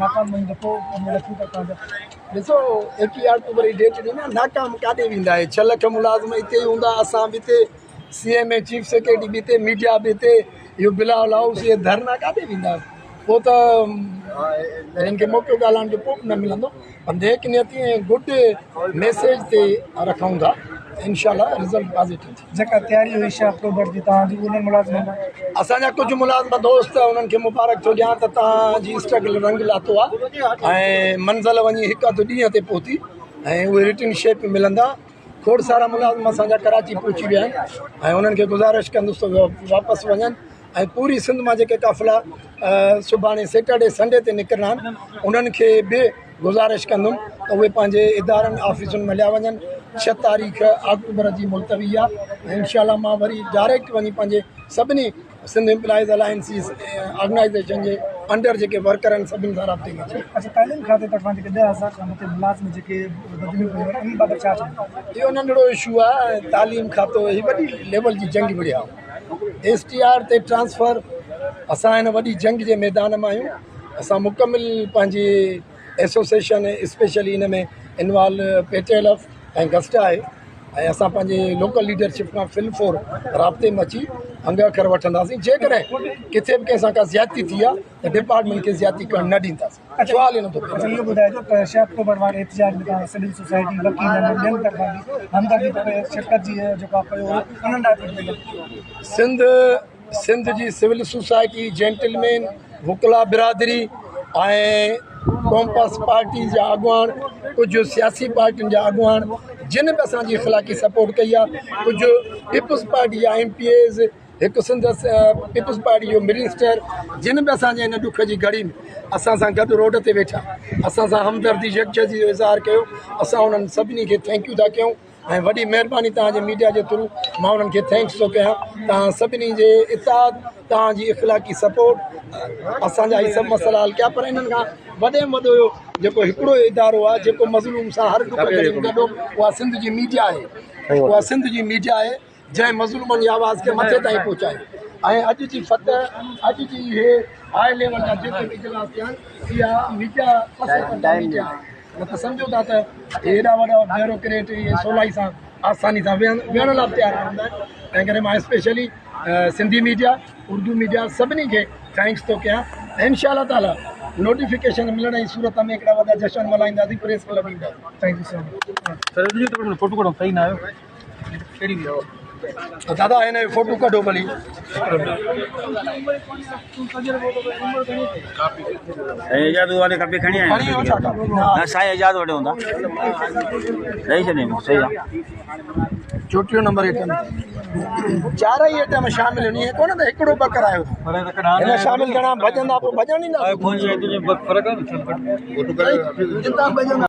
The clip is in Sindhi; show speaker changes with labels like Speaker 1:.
Speaker 1: ناڪام وڃي ته پوء رکون ٿا توهان جا.
Speaker 2: ڏسو ايڪيهه آڪٽوبر جي ڊيٽ ڏني آهي ناڪام ڪاڏي ويندا اهي ڇهه لک ملازم اتي ئي هوندا اسان به اتي C M A chief secretary به اتي ميڊيا به اتي اهو بلاول هائوس اهي ڌرنا ڪاڏي ويندا پوء ته هنن کي موقعو ڳالهائڻ جو پوء به نه ملندو پر نيڪ نيتي ۽ گڊ ميسيج تي رکون ٿا انشاء الله رزلٽ پازيٽو ٿيندو.
Speaker 1: جيڪا تياري هئي ڇهه آڪٽوبر جي توهان جي انهن ملازمن لاء.
Speaker 2: اسان جا ڪجهه ملازم دوست انهن کي مبارڪ ٿو ڏيان ته توهان جي اسٽرگل رنگ لاتو آهي ۽ منزل وڃي هڪ اڌ ڏينهن تي پهتي ۽ اهي رٽن شيپ ملندا کوڙ سارا ملازم اسان جا ڪراچي پهچي ويا آهن ۽ انهن کي گذارش ڪندس ته واپس وڃن ۽ پوري سنڌ مان جيڪي قافلا سڀاڻي سيٽرڊي سنڊي تي نڪرڻا آهن انهن کي به گذارش ڪندم ته اهي پنهنجي ادارن آفيسن ۾ هليا وڃن ڇهه تاريخ آڪٽوبر جي ملتوي آهي ۽ انشاء الله مان وري ڊائريڪٽ وڃي پنهنجي سڀني سنڌ امپلائيز الائنس جي آرگنائيزيشن جي انڊر جيڪي ورڪر آهن سڀني سان رابطي ۾ اچي.
Speaker 1: اڇا تعليم کاتي طرفان جيڪي 10,000 کان مٿي ملازم جيڪي بدليون ڪيون ويون ان بابت ڇا چوندو؟
Speaker 2: اهو ننڍڙو اشو آهي تعليم کاتو هي وڏي ليول جي جنگ وڙهيا ايس ٽي آر تي ٽرانسفر اسان هن وڏي جنگ جي ميدان ۾ آهيون اسان مڪمل پنهنجي ايسوسيئيشن اسپيشلي ان ۾ involve P T L F ۽ گسٽا آهي ۽ اسان پنهنجي لوڪل ليڊرشپ کان فل فور رابطي ۾ اچي انگ اکر وٺنداسين جيڪڏهن ڪٿي به ڪنهن سان ڪا زيادتي ٿي آهي ته ڊپارٽمينٽ کي زيادتي ڪرڻ نه ڏينداسين سوال ئي نٿو پيدا
Speaker 1: اڇا اهو ٻڌائجو ته ڇهه آڪٽوبر واري احتجاج ۾ توهان سول سوسائٽي وڪيلن ۽ ٻين طرفان به همدردي شرڪت جي جيڪو ڪيو هو انهن لاء ڪجهه پيغام.
Speaker 2: سنڌ سنڌ جي سول سوسائٽي، جينٽلمين، وڪلا برادري ۽ قومپرست پارٽي جا اڳواڻ ڪجهه سياسي پارٽين جا اڳواڻ جن به اسان جي اخلاقي سپورٽ ڪئي آهي ڪجهه پيپلز پارٽي جا ايم پي ايز هڪ سنڌ پيپلز پارٽي جو منسٽر جن به اسان جي هن ڏک جي گهڙي ۾ اسان سان گڏ روڊ تي ويٺا اسان سان همدردي يڪجهتي جو اظهار ڪيو اسان انهن سڀني کي thank you ٿا ڪيون ۽ وڏي مهرباني توهان جي ميڊيا جي ٿرو مان انهن کي thanks ٿو ڪيان توهان سڀني جي اتحاد توهان جي اخلاقي سپورٽ اسان جا هي سڀ مسئلا حل ڪيا پر انهن کان وڏي ۾ وڏو جيڪو هڪڙو ادارو آهي جيڪو مظلوم سان هر ڏک گهڙي ۾ گڏ اها سنڌ جي ميڊيا آهي اها سنڌ جي ميڊيا آهي جنهن مظلومن جي آواز کي مٿي تائين پهچايو ۽ اڄ جي فتح اڄ جي اهي هاء ليول جا جيڪي به اجلاس ٿيا آهن اها ميڊيا پس پرده ميڊيا آهي نه ته سمجهو ٿا ته ايڏا وڏا بيوروڪريٽ اهي سولائي سان آساني سان ويهڻ لاء به تيار نه هوندا آهن تنهن ڪري مان specially Sindhi media Urdu media سڀني کي thanks ٿو ڪيان ۽ انشاء الله تعالي نوٽيفڪيشن ملڻ جي صورت ۾ هڪڙا وڏا جشن ملهائينداسين پريس ڪلب اينداسين.
Speaker 1: Thank you so much.
Speaker 3: Photo ڪڍو صحيح نه آيو.
Speaker 2: دادا هن جو فوٽو ڪڍو ڀلي.
Speaker 4: سائين اعجاز واري کپي کڻي آيا نه سائين اعجاز وٽ هوندا ڏئي ڇڏي صحيح آ
Speaker 2: 34 نمبر ايٽم چار ئي ايٽم شامل آهن ائين ڪونه ته هڪڙو ٻه ڪرايو هن شامل ٿيڻا ڀڄندا پوء ڀڄڻ ڏيندا
Speaker 3: فرق آ نه
Speaker 2: جتان ڀڄندا.